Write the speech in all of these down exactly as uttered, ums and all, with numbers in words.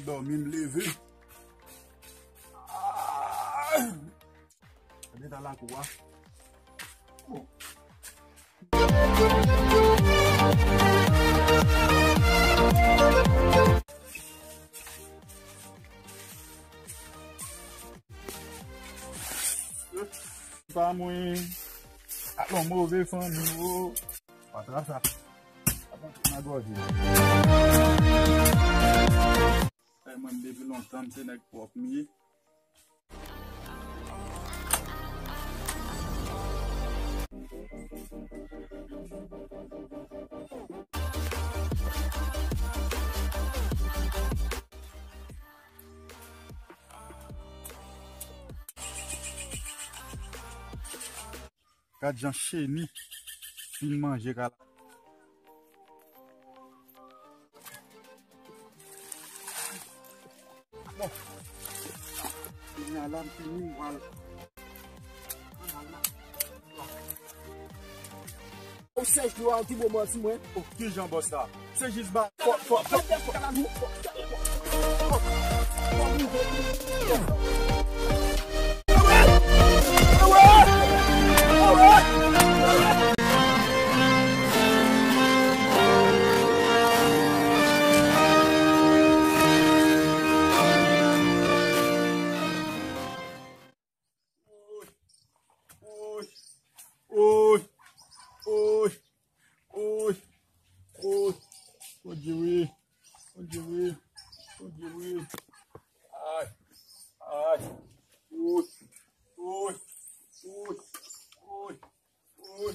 Dòmi, m leve. Ah! Gade ta lakou a. Bon. Pa mwen. Ak yon move fanmi, o. Patra sa. Ap antre nan gòj li. Ay, mwen, depi lontan, m se nèg pwòp m ye. Gad jan Cheni fin manje kala. Bon. Kounye a la, m fini, m pral. Ou sèch dlo a, ou ti bo bò sou mwen. O, kijan bòs la? Se jis ba. Fò, fò, fò, fò. Oy, oy, oy, oy, oy, oy. Bondye wi, Bondye wi, Bondye wi. Ay, ay. Oy, oy, oy, oy.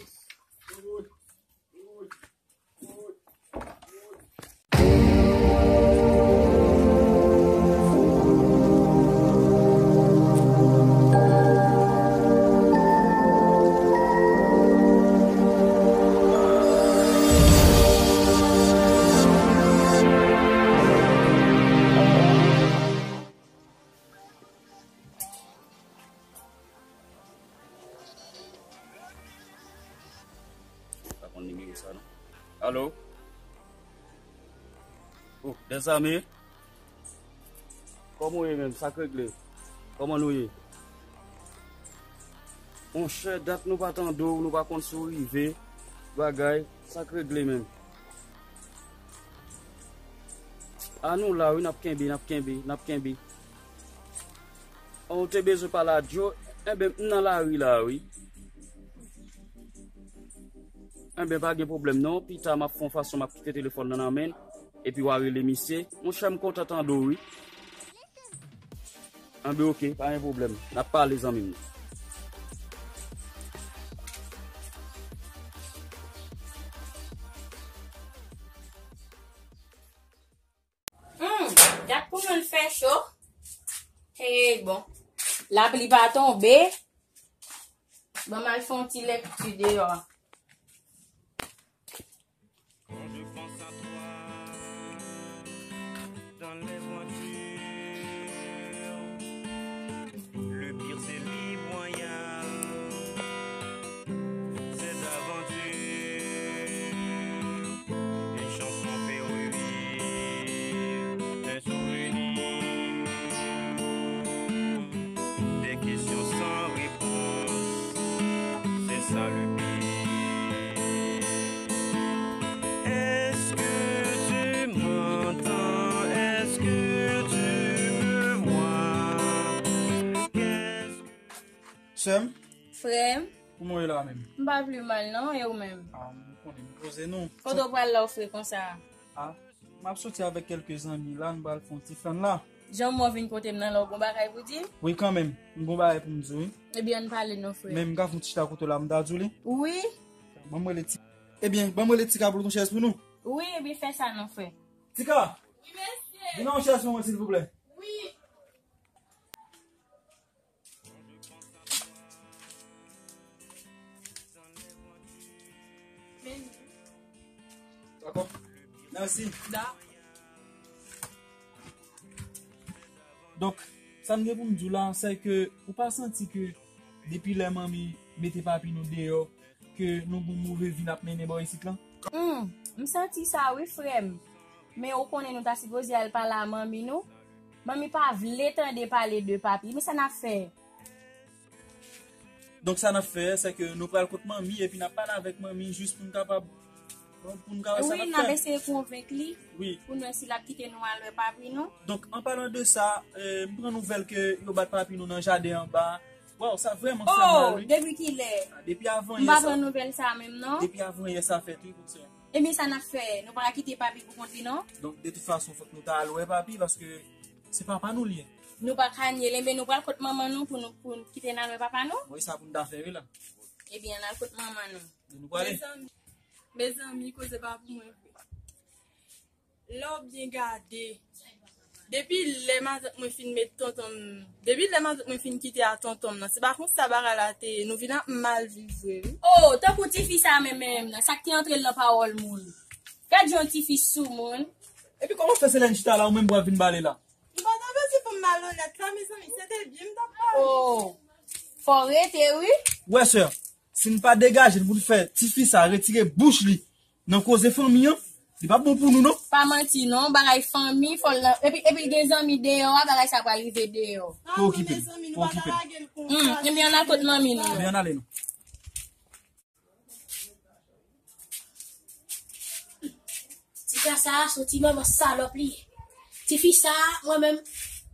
Pa konn nimewo sa non. Alo? Oh, Dèzame? Kòman w ye menm? Sa k regle? Kòman nou ye? Monchè, dat nou pa tande w, nou pa konn si w rive. Bagay, sa k regle menm? A nou la wi, n ap kenbe, n ap kenbe, n ap kenbe. An, ou te bezwen pale a Djo? Enben, m nan lari la wi. Enben, pa gen pwoblèm non. Pita, m ap fè yon fason, m ap kite telefòn nan nan men l. Epi w a rele misye. Monchè, m kontan tande w wi. Enben, oke, pa gen pwoblèm. N ap pale, zanmi m. Hmm, gad kouman l fè cho. Hey, bon. Lapli pa tonbe. Ban m al fè yon ti lekti deyò a. Quand je pense à toi, dans les voitures, le pire c'est les voyages. Ces aventures, une chanson fait revivre un souvenir. Des questions sans réponse, c'est ça le pire. Est-ce que tu m'entends? Est-ce que tu me vois? Qu'est-ce que Sè m? Frè m? Kouman w ye la menm? M pa pi mal non, e ou menm? Ah, m konnen m poze non. Kote w pral la w fre konsa? Ah, m ap soti avèk kèlke zanmi la, nou pral fè yon ti flann la. Jan m wè w vin kote m nan la, w gon bagay pou di m? Wi, kanmenm, m gon bagay pou m di w, wi. Ebyen, ann pale non, frè. Men m ka fè yon ti chita kote w la, m ta di w li? Wi. Ban m rele Ti-, ebyen, ban m rele Tika pou l gon chèz pou nou. Wi, ebyen, fè sa non, frè. Tika! Wi, mesye! Vin nan yon chèz pou mwen, silvouplè. Wi. Dakò. Mèsi. Da. Donk, sa m gen pou m di w la, se ke ou pa santi ke depi lè manmi mete papi nou deyò, ke nou gon move vi n ap mennen bò isit lan? Hmm, m santi sa wi, frè m. Men ou konnen nou ta sipoze al pale a manmi nou. Manmi pa vle tande pale de papi. Men sa n ap fè? Donk sa n ap fè, se ke nou pral kot manmi epi n ap pale avèk manmi jis pou n kapab, pou n ka wè sa n ap fè. Wi, n ap eseye konvenk li pou n wè si l ap kite nou al wè papi nou. Donk, an palan de sa, eh, m pran nouvèl ke yo bat papi nou nan jaden anba. Waw, sa vrèman fè m mal, wi. Oh, depi kilè? Ah, depi avanyè sa. M pa pran nouvèl sa menm, non. Depi avanyè sa fèt, wi, kòmsè. Ebyen, sa n ap fè? Nou pa ka kite papi pou kont li, non? Donk, de tout fason, fòk nou ta al wè papi, paske se papa nou li ye. Nou pa ka nye l, enben nou pral kot manman nou pou nou, pou n kite n al wè papa nou. Wi, sa pou n ta fè, wi, la. Ebyen, n al kot manman nou. Nou pral. Mezanmi, mezanmi, koze pa pou mwen vre. Lè w byen gade, depi lè matant mwen fin met tonton m, depi lè matant mwen fin kite a tonton m nan, se pa konsa bagay la te ye, nou vin ap mal viv vre, wi. Oh, tankou tifi sa menm, menm nan, sa k te antre l nan pawòl moun. Gad jan yon tifi soumoun. Epi kòman w fè se lè n chita la, ou menm pou ap vin bale la? M pa t anvi di pou m malonèt la, mezanmi, se te byen m t ap pale. Oh, fò w rete, wi. Wè, sè, si n pa degaje n pou n fè tifi sa retire bouch li nan koze fanmi an, li p ap bon pou nou, non. Pa manti, non, bagay fanmi, fò l nan, epi, epi l gen zanmi deyò a, bagay sa pral rive deyò. Ah, non, mezanmi, nou pa ka lage l konsa. Hmm, ebyen, n al kot manmi nou. Ebyen, ann ale, non. Ti frè sa a se yon ti manman salòp li ye. Tifi sa a, mwen menm,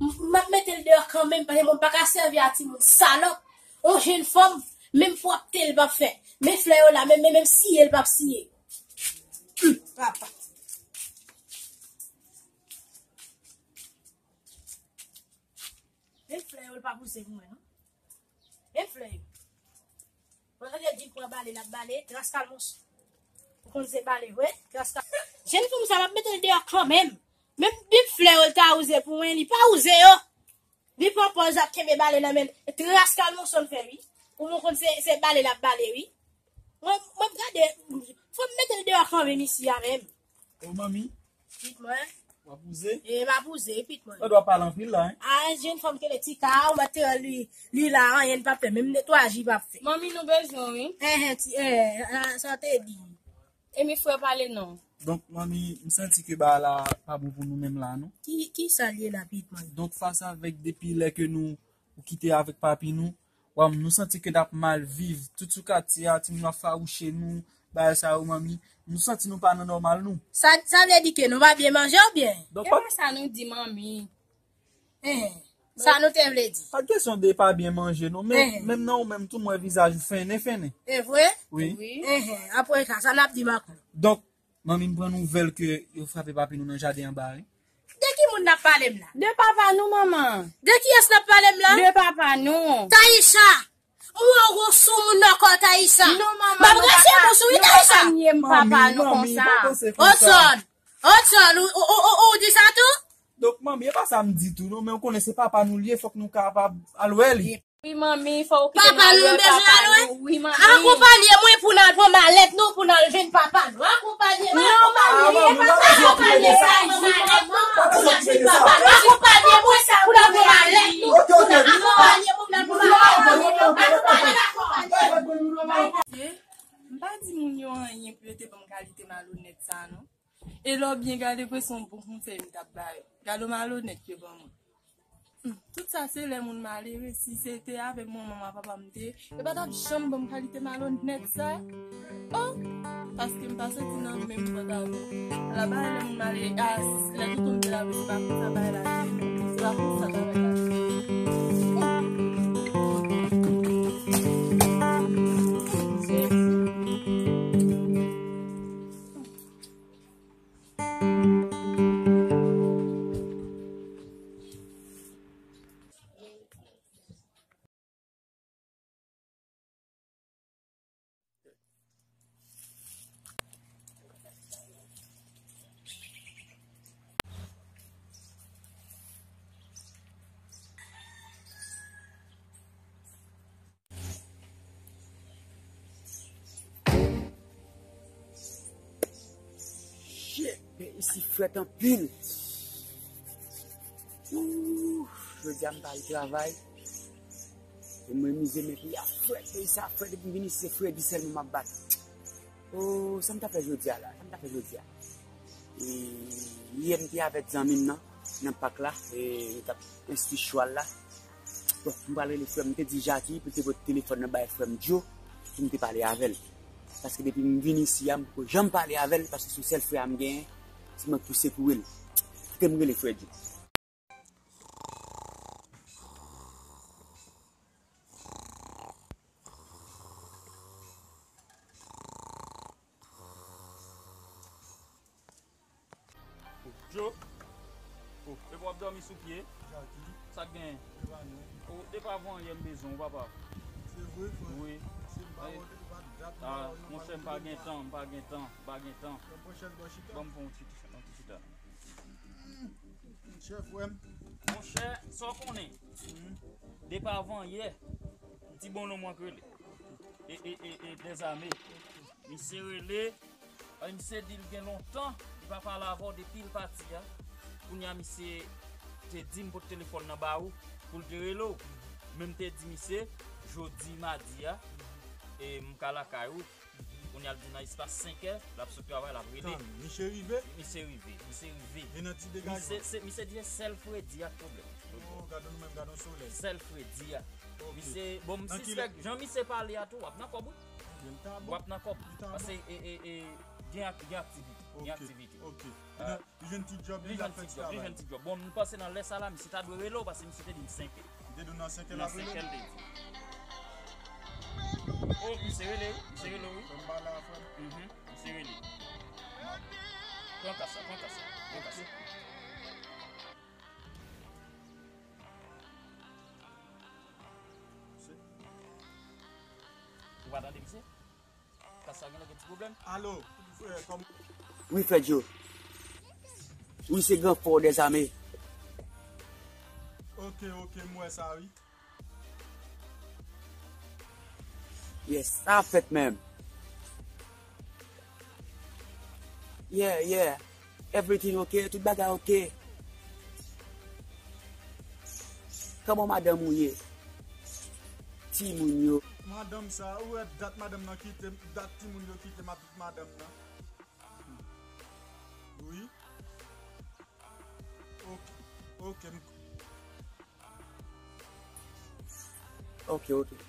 m, m ap mete l deyò kanmenm, paske mwen m pa ka sèvi a timoun salòp. Yon jenn fanm, menm pwòpte l p ap fè. Men flè yo la, menm, menm, menm siye l p ap siye. Hum, papa. Men flè yo, l pa pouse pou mwen, non. Men flè yo. Mwen tande di pran bale, l ap bale, tras kalmons. Ou konn se bale vre, tras kalmons. Jenn fanm sa, m ap mete l deyò kanmenm. Menm bib flè yo, l ta wouze pou mwen, li pa wouze yo. Li pran pòz ap kenbe bale nan men l. Tras kalmons l fè, wi. Ou mwen konn se, se bale l ap bale, wi. Mwen, mwen gade, fò m mete l deyò kanmenm isi a menm. O manmi, Pit mwen. W ap wouze? E m ap wouze, pit mwen. Mwen dwa pale anpil la, en. A, jenn fanm ki rele Tika, ou mèt te wè li, li la, anyen l p ap fè, menm netwaje li p ap fè. Manmi, nou bezwen w, wi. Enhen, ti, eh, sa w te di. Emi, frè, pale non. Donk, manmi, m santi ke bagay la pa bon pou nou menm la, non. Ki, ki sa l ye la, pit mwen? Donk, fas avèk depi lè ke nou, ou kite avèk papi nou, Wa, nou santi ke n ap mal viv. Tout sou katye a, timoun ap fawouche nou, bagay sa yo, manmi. Nou santi nou pa nan nòmal nou. Sa, sa vle di ke nou pa byen manje oubyen? Donk, e pa mwen sa nou di, manmi. Enhen. Sa nou te vle di. Pa t kesyon de pa byen manje, non. Men, enhen, menm nan ou menm tou, m wè vizaj ou fennen, fennen. E vre? Wi. Wi. Enhen. Apre sa, sa n ap di Makon? Donk, Manmi m pran nouvèl ke yo frape papi nou nan jaden anba, wi. De ki moun n ap pale m la? De papa nou, manman. De kiyès n ap pale m la? De papa nou. Taïcha! M wè w gon soumoun nan kò w, Taïcha. Non, manman, m ap rache bouch ou, wi, Taïcha. Nou pa ka nye m papa nou konsa. Odson! Odson, ou, ou, ou, ou di sa tou? Donk, manmi, e pa sa m di tou, non, men ou konnen se papa nou l ye, fòk nou kapab al wè li. Wi, manmi, fò w kite nou al wè papa nou. Wi, manmi. Akonpanye mwen pou n al pran malèt nou, pou n al jwenn papa nou. Akonpanye mwen. Non, manmi, e pa sa. Akonpanye mwen pou n al jwenn papa nou. Akonpanye mwen pou n al pran malèt nou. Akonpanye mwen pou n al pran malèt nou. Akonpanye mwen. M pa di moun yo anyen pou yo te ban m kalite malonèt sa a, non. E lè w byen gade, vre se yon bon konsèy m t ap ba yo. Gade w malonèt yo ban mwen. Hmm, tout sa se lè moun malere. Si se te avèk manman m ak papa m te ye, yo pa t ap janm ban m kalite malonèt sa. Oh! Paske m pa soti nan menm pòt avè yo. Ala bagay lè moun malere, a, lè tonton m te la, se pa konsa bagay la te ye. Se pa konsa bagay la te ye. Oh! Jezi. Shit, peyi isi frèt anpil. Ooh, jodi a m pa al travay. E mwen mize men peyi a frèt, peyi sa frèt, depi m vin isi se fredi sèlman m ap bat. Oh, sa m ta fè jodi a la? Sa m ta fè jodi a? E, yè m te avèk zanmi m nan. Nan pak la, e, m t ap enstwi chwal la. Bon, m pral rele frè m, m te di Jackie pou l te pote telefòn nan bay frè m Joe, pou m te pale avè l. Paske depi m vin isi a, m poko janm pale avè l, paske se sèl frè a m genyen, se mwen k pou sekoure l. Kite m rele frè Joe. Joe, oh, epi w ap dòmi sou pye? Jackie, sa k genyen? Evanwen. Oh, depi avan yè m bezwen w, papa. Se vre, frè? Wi. Se m pa wè w depi dat, m pa wè w nan pale de sa. Ah, monchè, m pa gen tan, m pa gen tan, m pa gen tan. Pran chèz bò chita. Ban m pran yon ti, yon ti chita. Monchè, frè m. Monchè, sa w konnen? Depi avan yè, ti bonnonm mwen k rele. E, e, e, e, Dèzame. Misye rele, misye di l gen lontan, li pa pale avè w depi l pati a. Kounye a, misye te di m pote telefòn nan ba ou, pou l te rele w. Men m te di misye, jodi madi a, e m ka lakay ou. Kounye a l di nan espas senk è, l ap sot travay, l ap rele. Tann, misye rive? Misye rive, misye rive. E nan ti degajman? Misye, se, misye di se sèl fredi a k pwoblèm. Oh, gade nou menm, gade yon solèy. Sèl fredi a. Ok. Misye, bon, m sispèk, jan misye pale a tou, w ap nan kòb, wi. W ap nan kòb. Paske, e, e, e, gen ak-, gen aktivite. Gen aktivite. Ok. Li jwenn ti djòb, li jwenn ti djòb, li jwenn ti djòb. Bon, m panse nan lè sa la, misye ta dwe rele w, paske misye te di m senk è. Li te di w nan senk è l ap rele? Nan senk è l te di. Oh, misye rele, wi. Misye rele, wi. Fè m pale a frè m. Mhm. Misye rele. Pran kas la, pran kas la, pran kas la. Ou pa tande misye? Kas la genlè gen ti pwoblèm. Alo, frè, kòm... Wi, frè Joe. Wi, se gran frè w Dèzame. Ok, ok, m wè sa, wi. Yes, sa ap fèt menm. Yeah, yeah. Everything ok, tout bagay ok. Kòman madanm ou ye? Timoun yo? Madanm sa, ou wè dat madanm nan kite m, dat timoun yo kite m avèk madanm nan. Wi. Ok, ok, m... Ok, ok.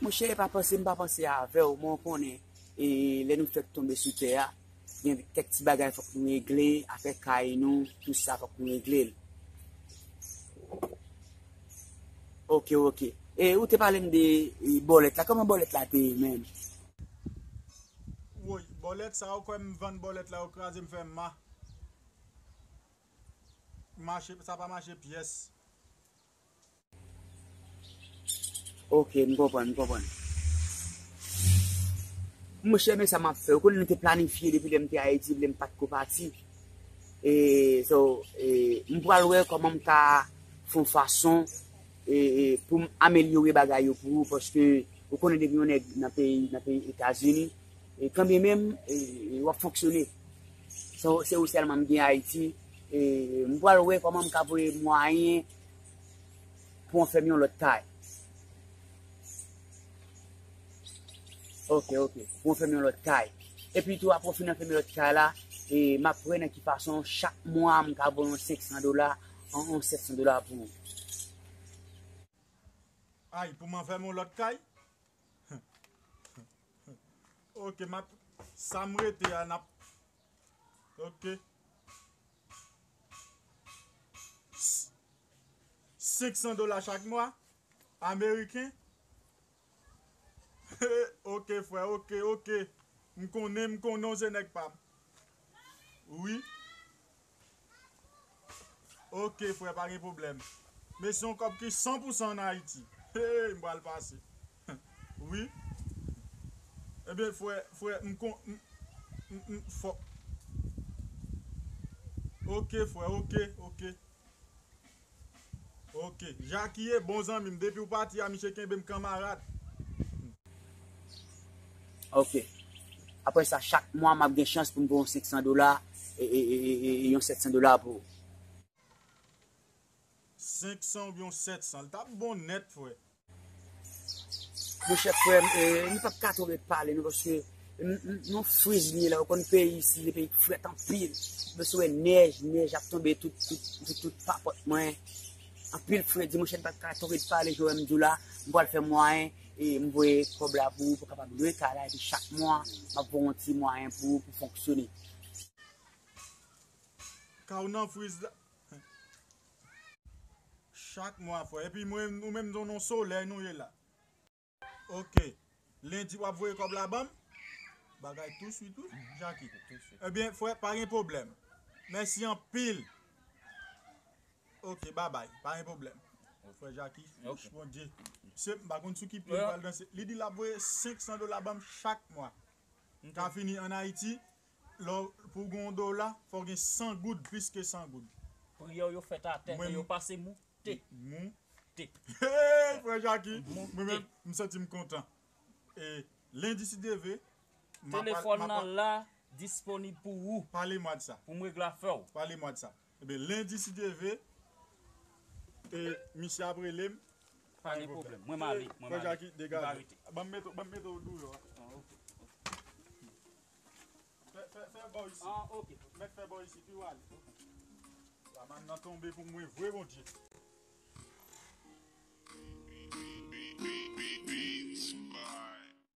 Monchè, e pa panse m pa panse avè w, men w konnen, e, lè nou fèk tonbe sou tè a, gen kèk ti bagay fòk nou regle, afè kay nou, tout sa fòk nou regle l. Ok, ok. E ou te pale m de, e, bòlèt la, kòman bòlèt la te ye menm? Woy, bòlèt sa, ou kwè m vann bòlèt la, yo kraze m fè m ma. Mache, sa pa mache pyès. Ok, m konprann, m konprann. Monchè, men sa m ap fè. Ou konnen nou te planifye depi lè m te Ayiti, lè m pa t ko pati. E, so, e, m pral wè kòman m ka fè yon fason, e, e, pou m amelyore bagay yo pou ou, paske ou konnen depi yon nèg nan peyi, nan peyi Etazini, e, kanmenm, e, e, w ap fonksyone. Se, se ou sèlman m gen Ayiti, e, m pral wè kòman m ka voye mwayen pou w fè m yon lòt kay. Ok, ok. Pou w fè m yon lòt kay. Epi tou, apre w fin fè m yon lòt kay la, e, m ap wè nan ki fason chak mwa m ka voye yon senk san dola, yon, yon sèt san dola pou ou. Ay, pou mwen fè m yon lòt kay? Ok, m ap, sa m rete a, n ap, ok. Senk san dola chak mwa, ameriken. Ok, frè, ok, ok. M konnen, m konnen w se nèg pa m. Wi. Ok, frè, pa gen pwoblèm. Men se yon kòb ki san pou san ann Ayiti. Hey, m pral pase. Wi. Ebyen, frè, frè, m kon, m, m, m, fò. Ok, frè, ok, ok. Ok. Jackie, bon zanmi m. Depi w pati a, misye kenbe m kanmarad. Ok. Apre sa, chak mwa, m ap gen chans pou m voye yon senk san dola, e, e, e, e, e, yon sèt san dola pou ou. Senk san oubyen yon sèt san, l t ap bon nèt, frè. Monchè, frè m, e, nou p ap ka twò ret pale, non, paske M- m- Yon friz m ye la, ou konn peyi isi, se peyi k frèt anpil. M bezwen wè nèj, nèj ap tonbe tout, tout, tout, tout papòt mwen. Anpil frèt, dimanch pa ka tonbe pale, jodi m di w la, m pral fè mwayen, e m voye kòb la pou ou, pou w kapab lwe kay la, epi chak mwa, m ap voye yon ti mwayen pou ou, pou fonksyone. Ka w nan friz la. Chak mwa, frè. Epi mwen, nou menm, nou nan solèy nou ye la. Ok. Lendi, w ap voye kòb la ban m? Bagay touswit, wi, Jaki. Touswit. Ebyen, frè, pa gen pwoblèm. Mèsi anpil. Ok, babay. Pa gen pwoblèm. Frè Jaki, Bondye. Se, m pa konn sou ki pye l pral danse. Li di l ap voye senk san dola ban m chak mwa. Ka fini ann Ayiti, lè w- pou w gen yon dola, fò w gen san goud, plis ke san goud. Priyè w yo fèt atè, men yo pase moute. Moute. Hey, frè Jaki, mwen menm, m santi m kontan. E lendi, si Dye vle, m ap pale- Telefòn nan la, disponib pou ou. Pale mwa de sa. Pou m regle afè w. Pale mwa de sa. Ebyen, lendi, si Dye vle, e misye ap rele m. Pa gen pwoblèm. Mwen m ale, mwen m ale. Frè Jaki, degaje. Ban m mete, ban m mete w deyò a. Ah, ok. Fè, fè, fè bò isi. Ah, ok. Mèt fè bò isi, pi w ale. Lamann nan tonbe pou mwen vre, Bondye.